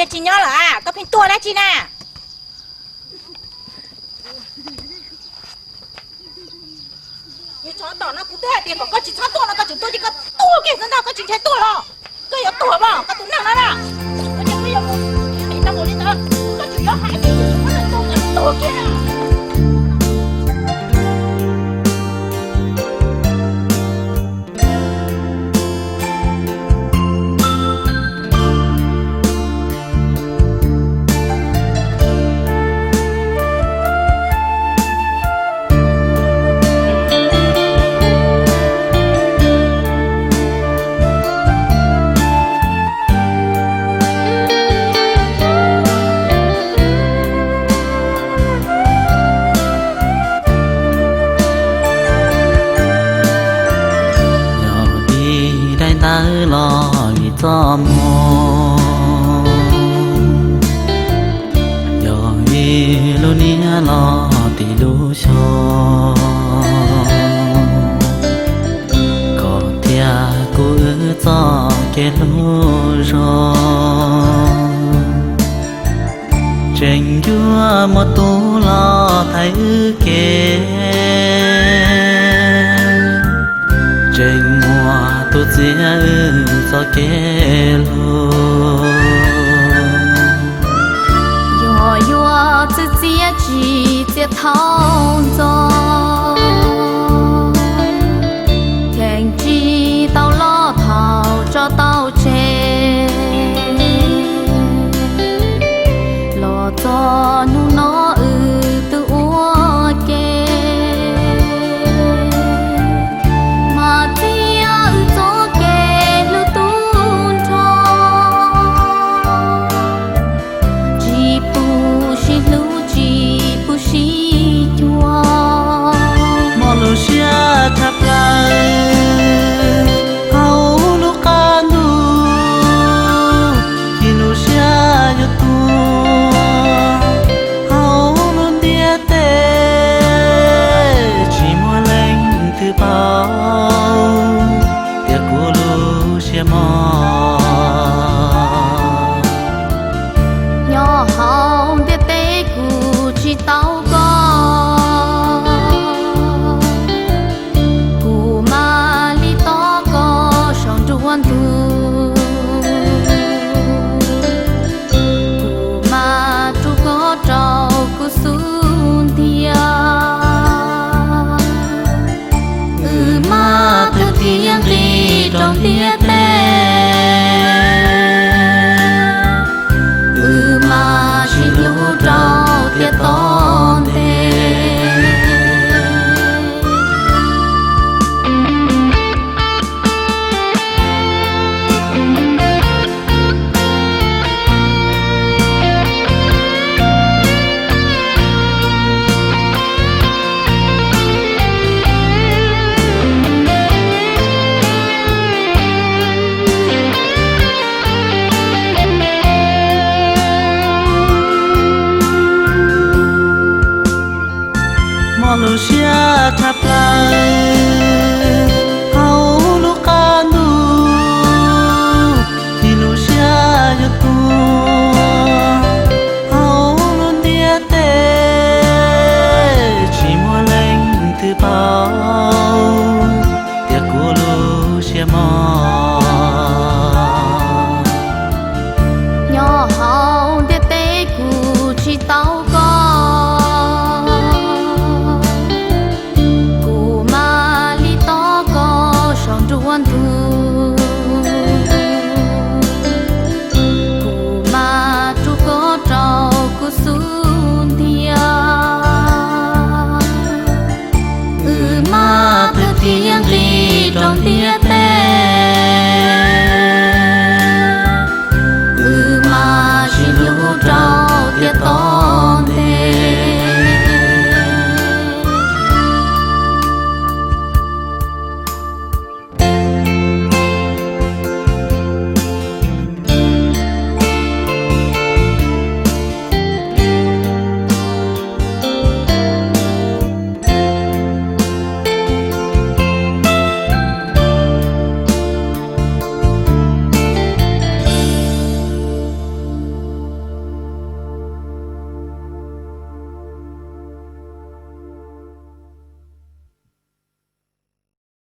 Tsis nyob lawm, koj pheej tuag dab tsi na? Yog tsov tom no kuv twb hais tias kom koj tsis txhob tuaj no, koj tseem tuaj ces koj tuag kiag xwb ntag, koj tsis ntshai tuag los? Koj yuav tuag mas koj tus neeg no na. Koj tseem yuav mus li ntawd, koj tseem yuav hais tias kuv tsis muab nws tua, koj tuag kiag na. Yog ib daim ntawv los li txoj moo, yog ib lub niam los tim lub xyoo, kom thiab kuv wb txoj kev hlub zoo. Tseem yuav muaj tus los thaiv wb kev, tseem muaj tus txiav wb txoj kev hlub. Yog yuav txwv txiav tsis txiav thaum ntxov, cheem tsis tau los thaum tso tau tseg. Los txog hnub no wb twb ua ke, mas txiav wb txoj kev hlub tub nrho. Tsis pub sib hlub tsis pub sib cuag, mob lub siab tshaj plaws hauv lub qab ntuj, ib lub siab yuav tuag hauv lub ntiaj teb, tsis muaj leej twg paub.